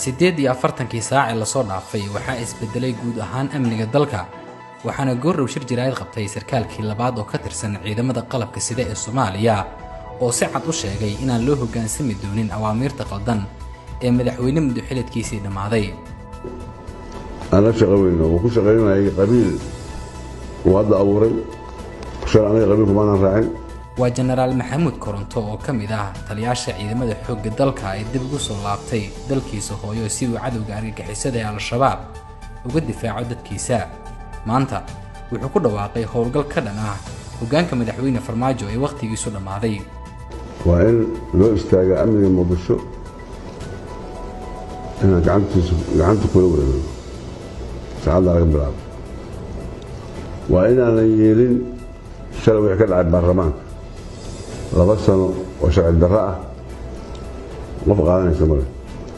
48-kii saac ee lasoo dhaafay waxaa isbedelay guud ahaan amniga dalka, waxaana goordhow shir jaraa'id qabtay sarkaalkii labaad oo ka tirsan ciidamada qalabka sida ee Soomaaliya, oo si cad u sheegay inaan loo hoggaansami doonin awaamiirta qaldan ee madaxweyne muddo xilidkiisii dhammaaday. Aan la shaqo weyno wuu ku shaqaynayay qabiil uu hadda abuuray shal. Anaga qabiilku maanaan raacin. Waa Jenaraal Maxamuud Koronto oo ka mid ah taliyaasha ciidamada xoogga dalka ee dib ugu soo laabtay dalkiisa hooyo si uu cadowga argagixisada ee Al-Shabaab uga difaaco dadkiisa. Maanta wuxuu ku dhawaaqay howlgal ka dhan ah hoggaanka madaxweyne Farmaajo ee wakhtigiisu dhammaaday. Waa in loo istaagaa amniga Muqdisho, inaan gacantiisa gacanta kula wareegno saacadda laga bilaabo. Waa inaanan yeelin shalay wixii ka dhacay baarlamaanka, 2 sano oo sharci darro ah qof qaadanaysa male.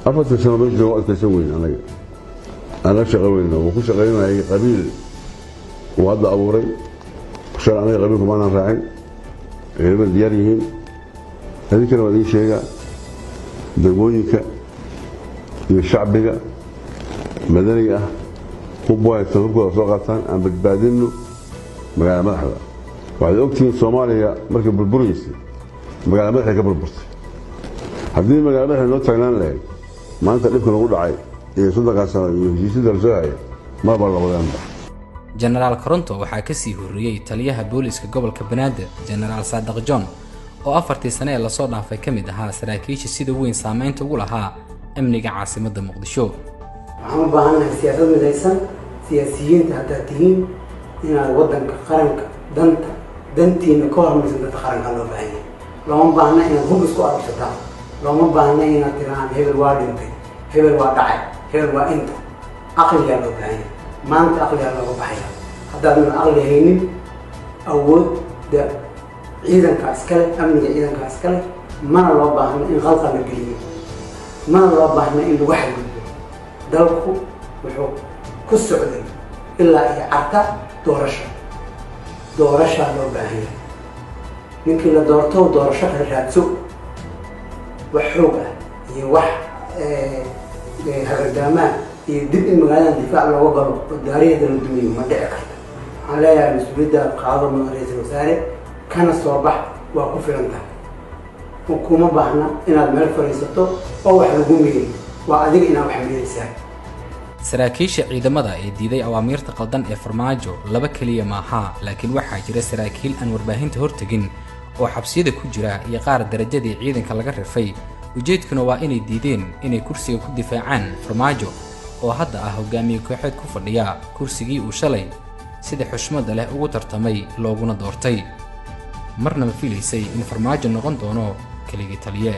4-tii sano meesha jooga adkaysan weyn, anaga aan la shaqo weyno wuu ku shaqaynayay qabiil uu hadda abuuray shalay. Anaga qabiilku maanaan raacin. Ciidamada diyaar yihiin, idinkana waa idiin sheegaa. Degmooyinka iyo shacbiga madaniga ah hub haysan, hubkooda soo qaataan, aan badbaadinno magaala madaxda. Waxaad ogtihiin Soomaaliya markay burburaysay magaala madaxday ka burburtay. Haddii magaala madaxda noo taagnaan lahayd, maanta dhibka nagu dhacay iyo 30-kaa sano iyo heshiisyada la soo haya maba la wadeenba. Jenaraal Koronto waxaa kasii horreeyey taliyaha booliiska gobolka Banaadir, Jenaraal Saadiq John, oo 4-tii sane ee lasoo dhaafay ka mid ahaa saraakiisha sida weyn saameynta ugu lahaa amniga caasimadda Muqdisho. Waxaan u baahannahay siyaasad midaysan. Siyaasiyiinta haddaad tihiin, inaad waddanka qaranka danta dantiina ka hormaysan danta qaranka loo baahan yahay. Looma baahna inaad hub isku arursataan. Looma baahna inaad tiraan hebel waa dhintay, hebel waa dhacay, hebel waa inta. Aqligaa loo baahan yahay. Maanta aqligaa looga baxaya. Haddaadan aqli haynin, awoodda ciidanka iskale, amniga ciidanka iskale. Mana loo baahno in qalqal la geliyo, mana loo baahno in lagu xadgudbo. Dalku wuxuu ku socday ilaa iyo Carta doorasho. Doorashaa loo baahan yahay. Ninkii la doorto doorasho kala raadso. Wax xoog ah iyo wax hagardaamaha iyo dib in magaaladan difaac looga galo oo daariheeda la dumiyo ma dhici karta. Waxaan leeyahay, mas-uuliyadda qaado, mudan ra-iisul wasaare, kana soo bax. Waa ku filan tahay. Kuma baahna inaad meel fadhiisato oo wax lagu meeri. Waa adiga inaad wax meeraysaa. Saraakiisha ciidamada ee diiday awaamiirta qaldan ee Farmaajo laba keliya maaha, laakiin waxaa jira saraakiil aan warbaahinta hortegin oo xabsiyada ku jira iyo qaar darajadii ciidanka laga rifay. Ujeedkuna waa inay diideen inay kursiga ku difaacaan Farmaajo oo hadda ah hogaamiye kooxeed ku fadhiya kursigii uu shalay sida xushmadda leh ugu tartamay looguna doortay. Marnaba filaysay in Farmaajo noqon doono keligii taliye.